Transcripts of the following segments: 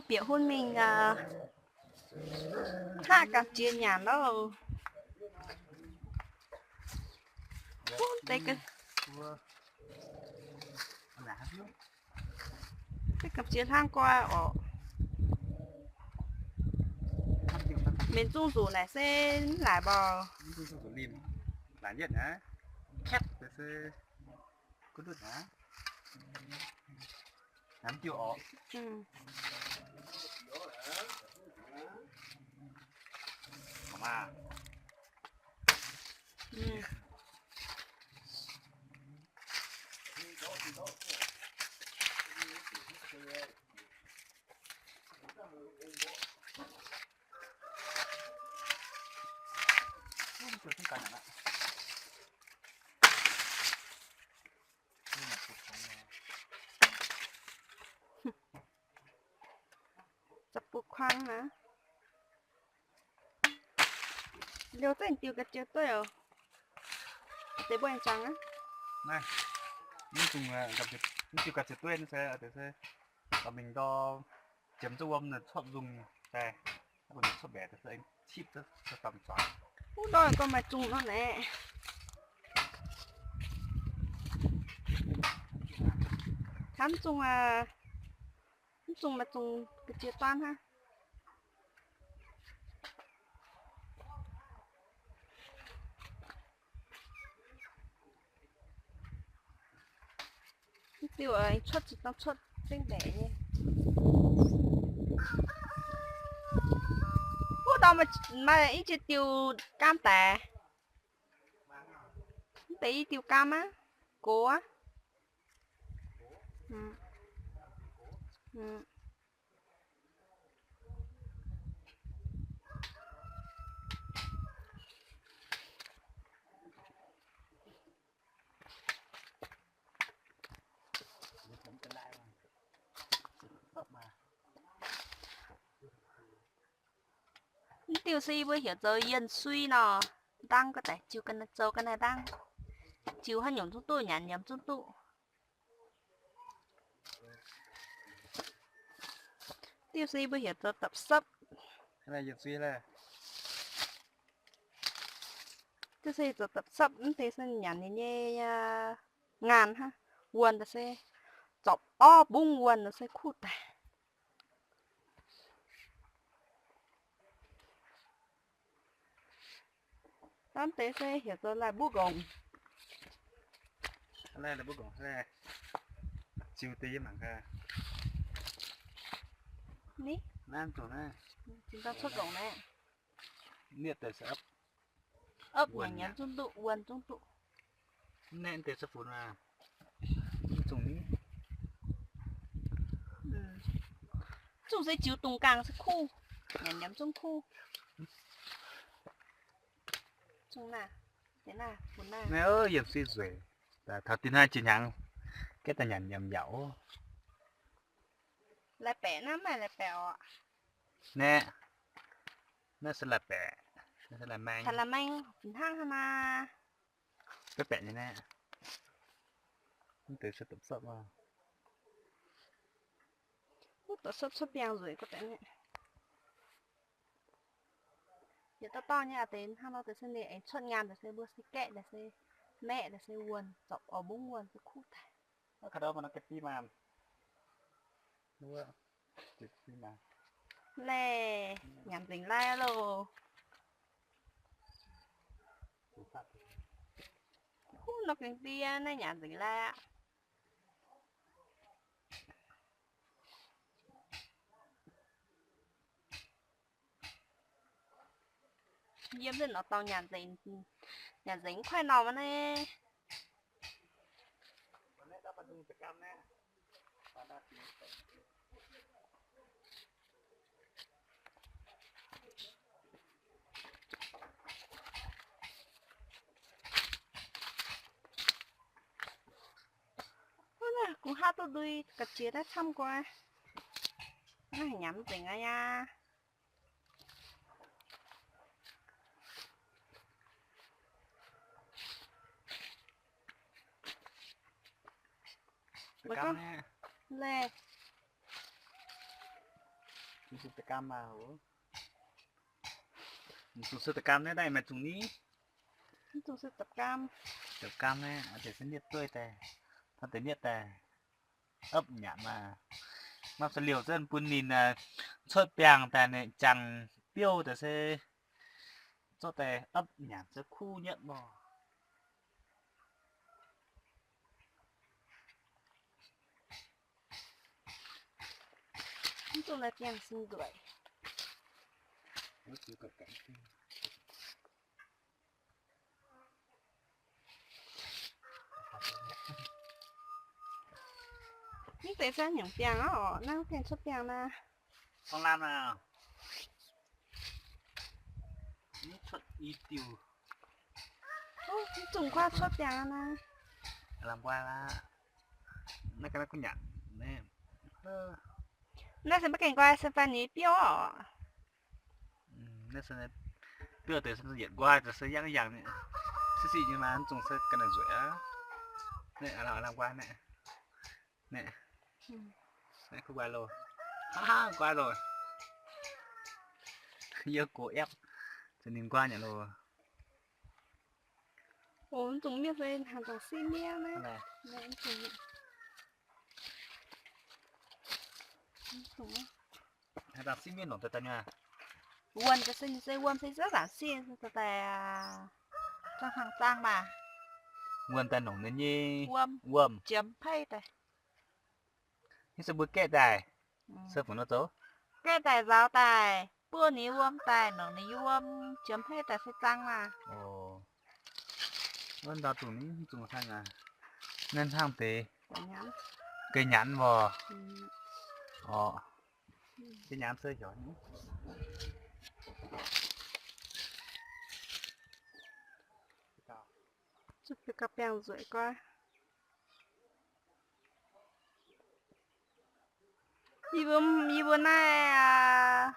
Bieqc huv mingh aqv. Hnangv gamh jiex nyanc loh. Deix, deix gamh jiex hnangv guai orqc. Mienh zungv nzuqc naaic se mv laic mbuo. Za'bux kuang naaiv. Liouh zengv diuh ga'jiex dueiv oc. Deix mbuo aengx zuangx aqv. Naaiv, mv diuh ga'jiex dueiv naaiv se, se, mingh ndau jiem zuqv wuom cuotv nzung daaih, cuotv mbaeqc cipv dorh zuangx. Wuov ndorm gorngv maaih zungh hnangv naaiv. Hnamv zungh aqv. Mv zungh maaih zungh ga'jiex dueiv hnangv. Mv diuh cuotv zinh dangh cuotv zengv mbaeqc nyei. Wuov ndorm maaih i jiex diuh gaam daic. Mv deix i diuh gaam aqv, gox aqv. Mv diuh se yie mbuo heuc zoux yienh sui nor, ndangv ga'daic ziux ga'naaiv zoux ga'naaiv ndangv, ziux haaix nyungc zungv duqv, nyanc nyiemz zungv duqv. Diuh se yie mbuo heuc zoux dapc sapv. Diuh se zoux dapc sapv mv deix se nyanc ninh nyei ngaanh hnangv, wuonh daaih se zorpc orv mbungv wuonh daaih se kuv daic. Naaiv deix se heuc zoux laih mbuov nqongc. Laih mbuov nqongc, ziux deix yie mangc gaax. Ni? Naaiv zuqc naaiv. Zinh dangh cuotv nqongc naaiv. Nietv deix se opv. Opv nyanc nyanc zungv duqv, wuonh zungv duqv. Naetv deix se funx maah. Zungh ni. Zungh se ziux dungz gangh se kuv, nyanc nyiemz zungv kuv. Zungh naaiv, deix naaiv funx naaiv. Naaiv yiem se nzueic, taux dinh hnangv jiex hnyangx, gaeqv daaih nyanc nyiemz yaac. Lai-baeqc naaiv maaih lai-baeqc orqc. Naaiv, naaiv se lai-baeqc, naaiv se lai-maeng. Taux lai-maeng fih hnangv hnangv maah. Baeqc baeqc nyei naaiv. Mv deix se dapc sapv oc. Wuov dapc sapv cuotv biangh nzueic gu'deix. Yietc dauh dauh nyei aqv, deix hnangv nor deix se ninh aengx cuotv nyaanh daaih se mbuo se gaeqv daaih se maeqv daaih se wuonh, zorpc orv mbungv wuonh se kuv daaih. Laih, nyanc nzengc lai loh. Kuv nor gengh ndie naaiv nyanc nzengc lai aqv. Yiem se nor dorngx nyanc nzengc, nyanc nzengc mv kuaaiv norm naaiv. Wuov naaiv kungx haav duqv ndui ga'jiex naaiv camv guai. Naaiv nyanc mv nzengc aqv yaa. Maiv gorngv laeh. Mv zungh se da'gamv naaiv, maiv zungh ni. Mv zungh se da'gamv. Da'gamv naaiv, deix se nietv dueiv daaih, taux deix nietv daaih, opv nyanc maah. Mapv se liouh zengv bun ninh cuotv biangh daaih, ninh jangx biouv daaih se zorqv daaih opv nyanc se kuv nyetv mor. Mv zungh naaiv biangh sin nzueic. Mv deix se nyungc biangh oc, naaiv gengh cuotv biangh naaiv. Fong lamh naaiv, mv cuotv i diuh. Mv zungh guaav cuotv biangh naaiv. Lamh nqoi aqv. Naaiv ga'naaiv kuv nyanc. Naaiv se maiv gaengh nqoi se fai ninh biouv oc. Naaiv se biouv deix se yietc nqoi deix se yangh yangh nyei. Siqv siqv nyei maah, mv zungh se ga'naaiv nzueic aqv. Naaiv lamh nqoi naaiv. Naaiv, naaiv kuv nqoi loh. Hnangv nqoi loh. Yie gox aepv, za'gengh ninh nqoi nyanc loh. Oc, mv zungh miev se haaix zanc siqv miev naaiv. Haaix zanc siqv miev nongc daaih daaih nyei. Wuonh daaih se, se wuom se ziex zanc siqv daaih, zangh hnaangx zaang maah. Wuonh daaih nongc ninh nyei wuom, wuom jiem peiv daaih. Hiuv se mbuo gaeqv daaih, se fungc nor zoux? Gaeqv daaih nzaaux daaih, buov ninh nyei wuom daaih, nongc ninh nyei wuom jiem peiv daaih se zaang maah. Oc, wuov ndau zungh ni, zungh hnangv aqv. Naaiv hnangv deix ga'nyanc mv, oc, ga'nyanc se heuc ni. Zuqc gauh biangh nzueic guai. Yie mbuo, yie mbuo naaiv aac,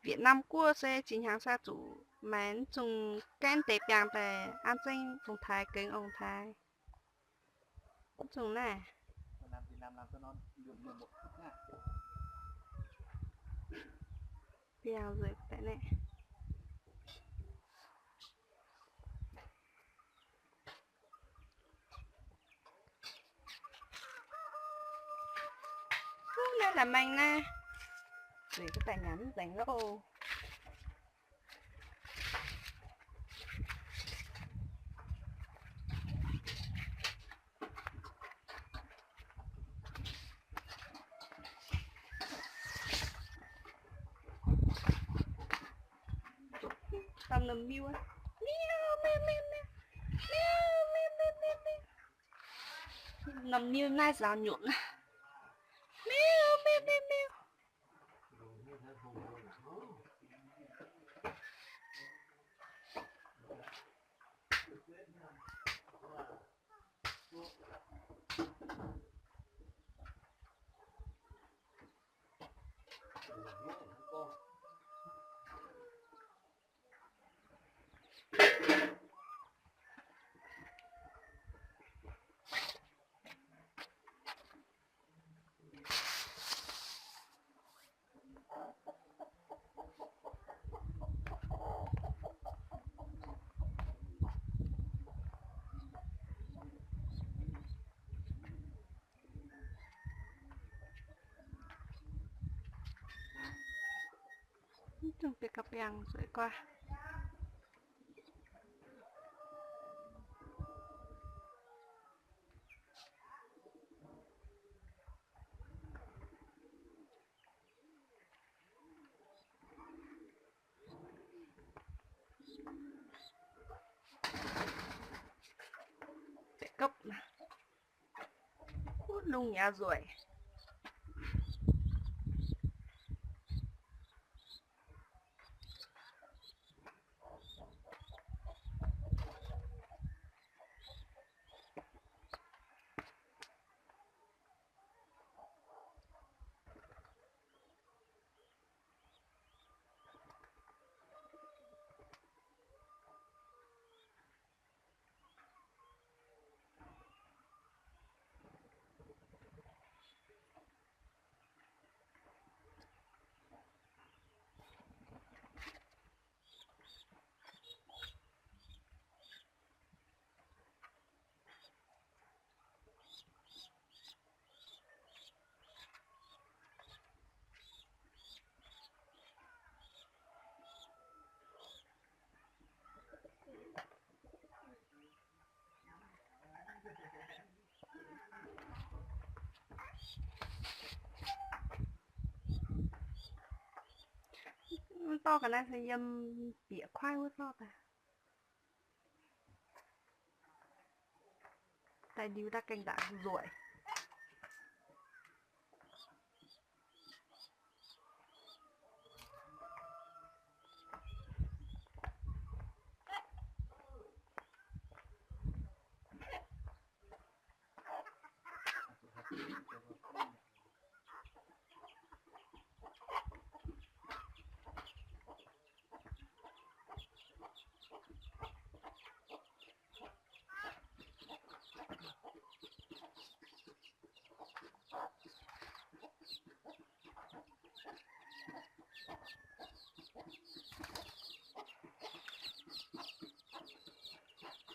Việt Nam guoqv se zinh hnyangx se zuqc maaih mv zungh gaengv deix biangh daaih an zengv dongh taaix gengx ong-taaix. Mv zungh naaiv. Biangh nzueic daaih naaiv. Naaiv la'maengx naaiv, zueiz duqv daaih nyanc mv nzengc loh. Daaih norm miuh, miuh, miuh, miuh, miuh, miuh, miuh, miuh, miuh. Norm miuh naaiv nzaaux nyutc. Miuh, miuh, miuh, miuh. Mv dungx bieqc ga'biangh nzueic guaax. Deix gopv, lungh yaac nzueic. dorv ga'naaiv se yiem bieqc kuaaiv wuov dorv daaih. Daaih ndiu daaih gaengh ndaangc nzueic.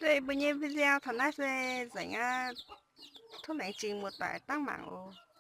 Deix mbuo nyei video taux naaiv se nzengc aqv. Tov laengz zingh muoz-doic dangv mangc oc.